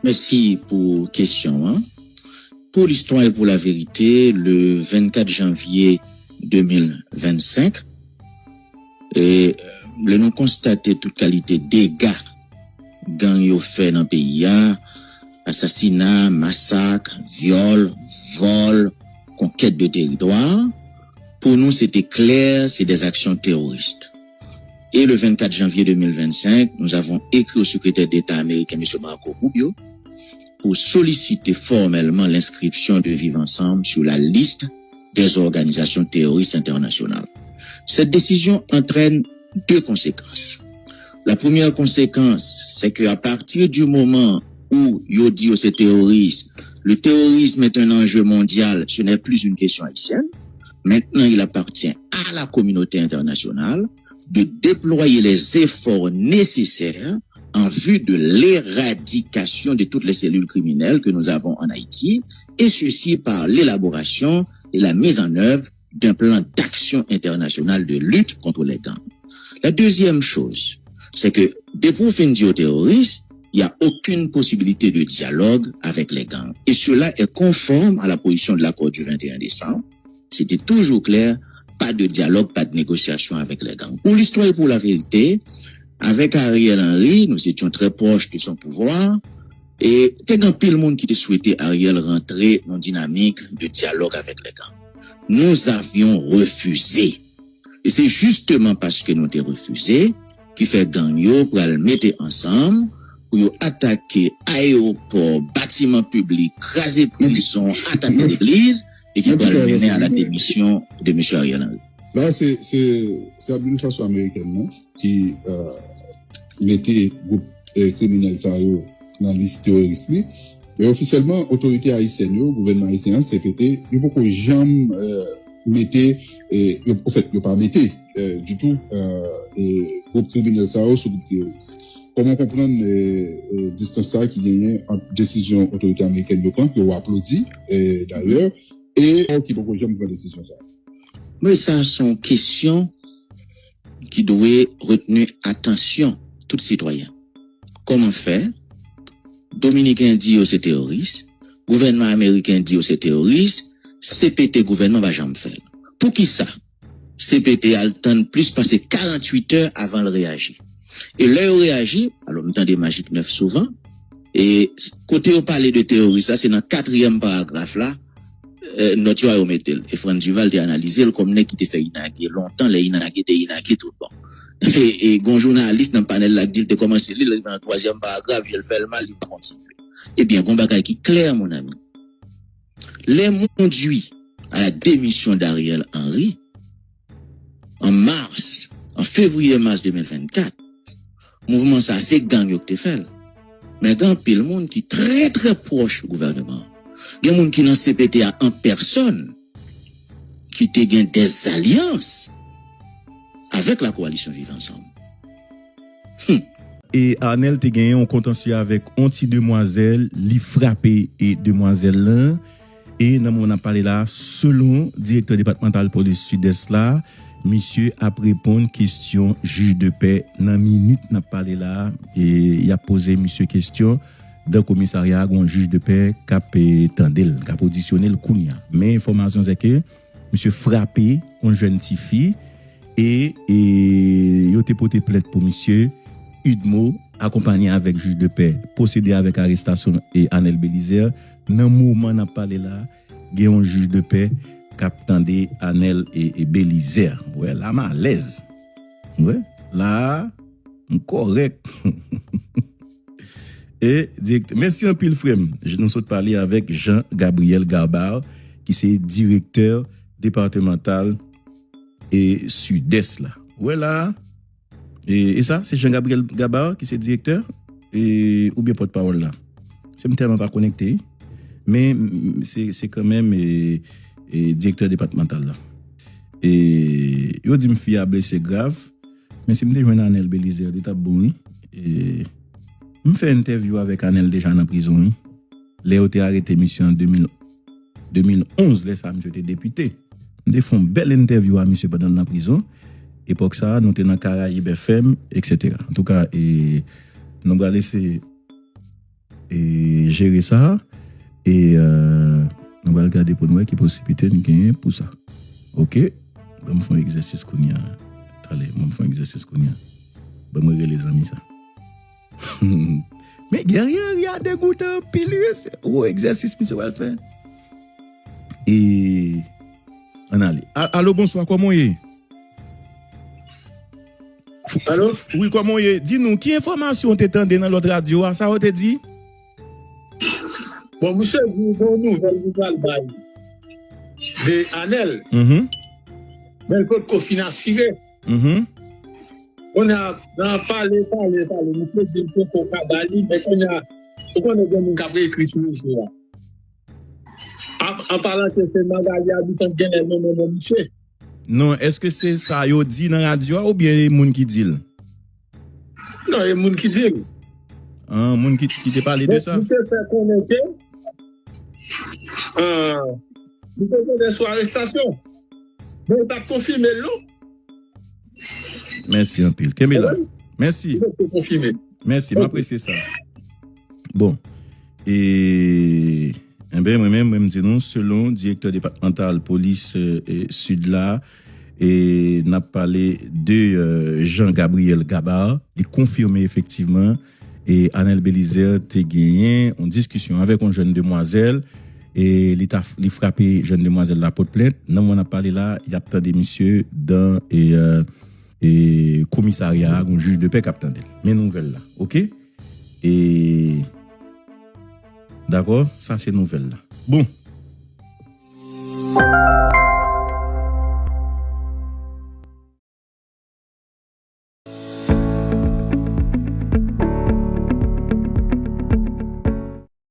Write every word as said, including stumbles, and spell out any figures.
Mèsi pou kesyon an. Pou listwa e pou laverite, le vennkat janvye de mil vennsenk, e, lè nou konstate tout kalite dega gang yo fè nan peyi a, asasina, masak, vyòl, vòl, konkèt de teritwa, pou nou, se te klè, se des actions terroristes. Et le vingt-quatre janvier deux mille vingt-cinq, nous avons écrit au secrétaire d'État américain, M. Marco Rubio, pour solliciter formellement l'inscription de Vivre Ensemble sur la liste des organisations terroristes internationales. Cette décision entraîne deux conséquences. La première conséquence, c'est que à partir du moment où yo di yo se terroriste, le terrorisme est un enjeu mondial, ce n'est plus une question haïtienne. Maintenant, il appartient à la communauté internationale de déployer les efforts nécessaires en vue de l'éradication de toutes les cellules criminelles que nous avons en Haïti, et ceci par l'élaboration et la mise en œuvre d'un plan d'action international de lutte contre les gangs. La deuxième chose, c'est que depuis fin du terroriste, il n'y a aucune possibilité de dialogue avec les gangs. Et cela est conforme à la position de l'accord du vingt et un décembre. C'était toujours clair, pas de dialogue, pas de négociation avec les gangs. Pour l'histoire et pour la vérité, avec Ariel Henry, nous étions très proches de son pouvoir, et te gen anpil moun ki te swete Ariel rantre nan dinamik de dialogue avec les gangs. Nous avions refusé. E se jisteman paske nou te refize ki fè gang yo pral mete ansanm pou yo atake ayewopò, batiman piblik, kraze prizon, atake legliz, e ki pral mennen a la demisyon de mesye Ariel Henry. La, se, se, se administrasyon amerikèn nan ki euh, mete gwoup euh, kriminèl sa yo nan lis teworis li. Men ofisyèlman, otorite ayisyèn yo, gouvènman ayisyen an, C P T, yo poko janm euh, mete, euh, yo, an fèt, yo pa mete euh, ditou euh, euh, gwoup kriminèl sa yo sou gwoup teworis. Kòman konprann euh, euh, distans sa ki genyen ant desizyon otorite amerikèn yo pran, ke w aplodi euh, dayè, e ki poko janm pran desizyon sa? Men sa se yon kesyon ki dwe retni atansyon tout sitwayen. Kòman fè Dominiken di yo se teworis, gouvènman ameriken di yo se teworis, C P T gouvènman pa janm fè l? Poukisa C P T al tann plis pase karanntuit è avan l reyaji? E lè yo reyaji, alò m tande Majik Nèf souvan, e kote yo pale de teworis la, se nan katriyèm paragraf la, euh, nòt yo a yo mete l. E Frantz Duval te analize l kòm nèg ki te fè inage lontan, lè inage te inage tout bon. E, e gon jounalis nan panèl la k di l te kòmanse li, l rive nan twazyèm paragraf, je l fè l mal, li pa kontinye. Ebyen, gon bagay ki klè, mon ami. Lè m kondui a la demisyon Dariel Henry, an mas, an fevriye mas de mil vennkat, mouvman sa se gang yo ki te fè l. Men gen anpil moun ki trè, trè pwòch gouvènman an. Gen moun ki nan C P T a an pèsòn ki te gen dèzalyans avèk la koalisyon Viv Ansanm. E Arnel te genyen yon kontansye avèk yon ti demwazèl, li frape e demwazèl lan. E nan moman n ap pale la, selon direktè depatmantal polis Sidès la, misye ap reponn kesyon jij de pè nan minit n ap pale la. E y ap poze misye kesyon dan komisarya a, gon jij de pè k ap tande l, k ap odisyone l kounye a. Men enfòmasyon se ke misye frape yon jèn tifi e, e yo te pote plent pou misye. Udmo, akonpanye avèk jij de pè, pwosede avèk arestasyon e Anel Belizaire. Nan moman n ap pale la, gen yon jij de pè k ap tande Anel e, e Belizaire. Wè, la m alèz. Wè, la, m kòrèk. E direktè, mèsi anpil frè m. Nou sot pale avèk Jean Gabriel Gabar, ki se direktè depatmantal e Sidès la. Wè la, e, e sa, se Jean Gabriel Gabar ki se direktè e, oubyen pòtpawòl la. Se m tèlman pa konekte, wi. Men se, se kanmenm e, e, direktè depatmantal la. E, yo di m fi a blese grav, men si m te jwenn Anel Belizaire, li t ap bon, wi. E, m fè entèvyou avèk Anel deja nan prizon, wi. Lè yo te arete misye an de mil, de mil onz, lè sa a misye te depite. M te fè yon bèl entèvyou a misye pandan l nan prizon. Epòk sa a, nou te nan Karayib F M, etsetera. Antouka, e, nou pral eseye, e, jere sa. E euh, nou pral gade pou nou wè ki posiblite n genyen pou sa. Ok? Ban m fè yon egzèsis kounye a. Talè, ban m fè yon egzèsis kounye a. Ban mwen rele zanmi sa. Men Guerrier a degoutan anpil wi. Se yon egzèsis misye pral fè. E ann ale. Alo, bonswa, kòman w ye? Alo? Wi, kòman w ye? Di nou, ki enfòmasyon w te tande nan lòt radyo a? Sa yo te di? Bon, misye di gen yon nouvèl li pral bay de Anèl. Mhm. Men l potko fin asire. Mhm. Kounye a, nan pale, pale, pale, misye di l poko ka ba li, men kounye a, ou konnen gen moun k ap ekri sou rezo a. An, an palan ke se Magali Abitan genlè nonmen non misye. Non, èske se sa yo di nan radyo a oubyen e moun ki di l? Non, e moun ki di l. Ah, moun ki, ki te pale de sa? Misye fè konnen ke, ah, li te genyen sou arestasyon. Men li pa t konfime l non. Mèsi anpil. Kenbe la. Mèsi. Mèsi, m apresye sa. Bon. E enben, mwen menm, mwen m di nou, selon direktè depatmantal polis euh, euh, sid la, e n ap pale de euh, Jean Gabriel Gabar, li konfime efektivman e Anèl Belizaire te genyen yon diskisyon avèk yon jèn demwazèl e li ta li frape jèn demwazèl la pot plent. Nan moman n ap pale la, y ap tande misye dan e, euh, e komisarya a, yon jij de pè k ap tande l. Men nouvèl la, ok? E dakò, sa se nouvèl la. Bon,